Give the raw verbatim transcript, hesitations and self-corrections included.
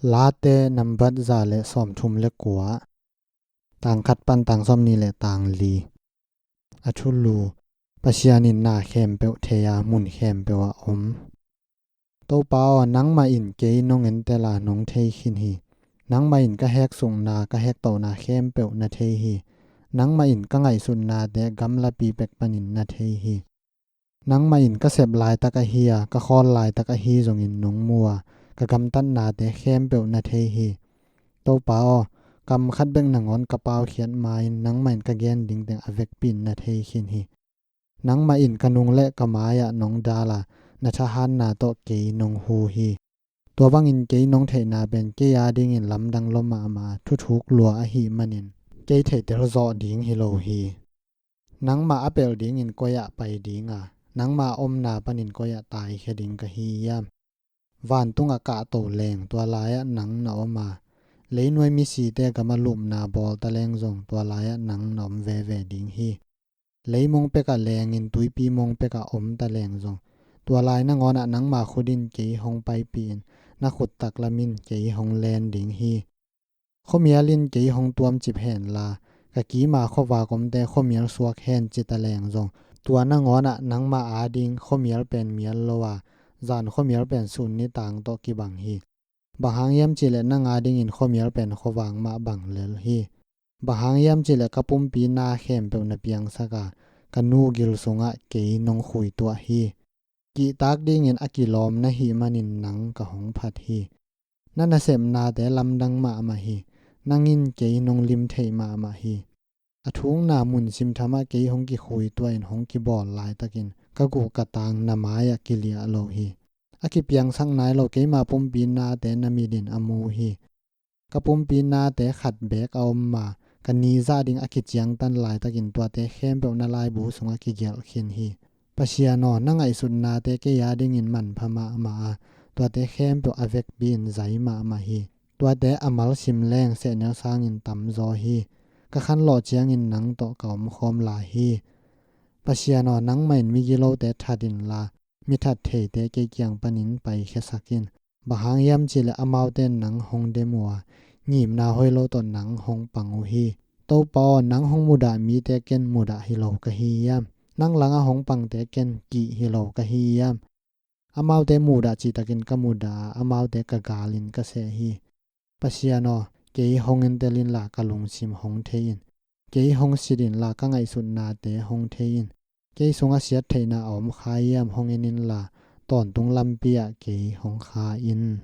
Late nambat za le sawmthum le kua, tang khat pan tang sawmnih le tang li. A thulu: Pasian in na khempeuh thei a, mun khempeuh ah om. Topa aw, nangmah in kei nong entel a, nong thei khin hi. Nangmah in ka heksukna, ka hektohna khempeuh na thei hi. Nangmah in ka ngaihsutnate gamlapi pek panin na thei hi. Nangmah in ka sep laitak ahi a, ka khawl laitak ahi zongin nong mu a, ka gamtatnate khempeuh na thei hi. Topa aw, kam khat bek nangawn ka paukhiat ma-in nangmah in ka gen dingteng a vekpi in na thei khin hi. Nangmah in ka nung le ka mai-ah nong dal a, na thahatna tawh kei nong hu hi. Tua bangin kei nong theihna pen kei a dingin lamdang lua mahmah a, thuthuk lua ahih manin kei theitel zawh ding hi lo hi. Nangmah a pelh dingin koi-ah pai ding a, nangmah omna panin koi-ah taikhia ding ka hi hiam? Vantungah kahto leng, tua lai-ah nang na om a, leinuai misite gamah lupna bawl taleng zong, tua lai-ah nang na om veve ding hi. Leimong pekah lengin tuipi mong pekah om taleng zong, tua lai nangawnah nangma khut in kei hong paipih in, na khut taklam in kei hong len ding hi. Khuamial in kei hong tuamcip hen la, ka kima khuavak omte khuamial suak hen ci taleng zong, tua nangawnah nangma ading khuamial pen mial lo a, zan khuamial pen sun nitang tawh kibang hi. Bang hang hiam cihleh nang adingin khuamial pen khuavak mah bang lel hi. Bang hang hiam cihleh ka pumpi na khempeuh na piangsak a, ka nu gil sungah kei nong khuituah hi. Kihtak dingin a kilawm na hih manin nang ka hong phat hi. Na nasepnate lamdang mahmah hi. Nang in kei nong lim theih mahmah hi. A thukna mun simthamah kei hong kikhuituah in hong kibawl laitakin ka guh ka tang na mai-ah kiliah lo hi. A kipiangsak nai lo keima pumpi nate na mit in a mu hi. Ka pumpi nate khat beek a om ma, ka ni zah ding a kiciangtan laitakin tuate khempeuh na laibu sungah kigelh khin hi. Pasian aw, na ngaihsutnate kei a dingin manpha mahmah a, tuate khempeuh a vekpi in zai mahmah hi. Tuate a malsim leng sehnel sangin tamzaw hi. Ka khanlawh ciangin nang tawh ka omkhawm lai hi. Pasian aw, nangmah in migilote that inla, mi that theite kei kiang panin paikhiasak in. Bang hang hiam cihleh amaute in nang hong dem uh a, ngimna hoih lo tawh nang hong pang uh hi. Topa aw, nang hong mudah mite ken mudah hi lo ka hi hiam? Nang langah hong pangte ken kih hi lo ka hi hiam? Amaute mudah cihtakin ka mudah a, amaute ka galin ka seh hi. Pasian aw, kei hong entel inla ka lungsim hong thei in. Kei hong sit inla ka ngaihsutnate hong thei in. Kei sungah siattheihna a om kha hiam hong en inla, tawntung lampi ah kei hong kha in.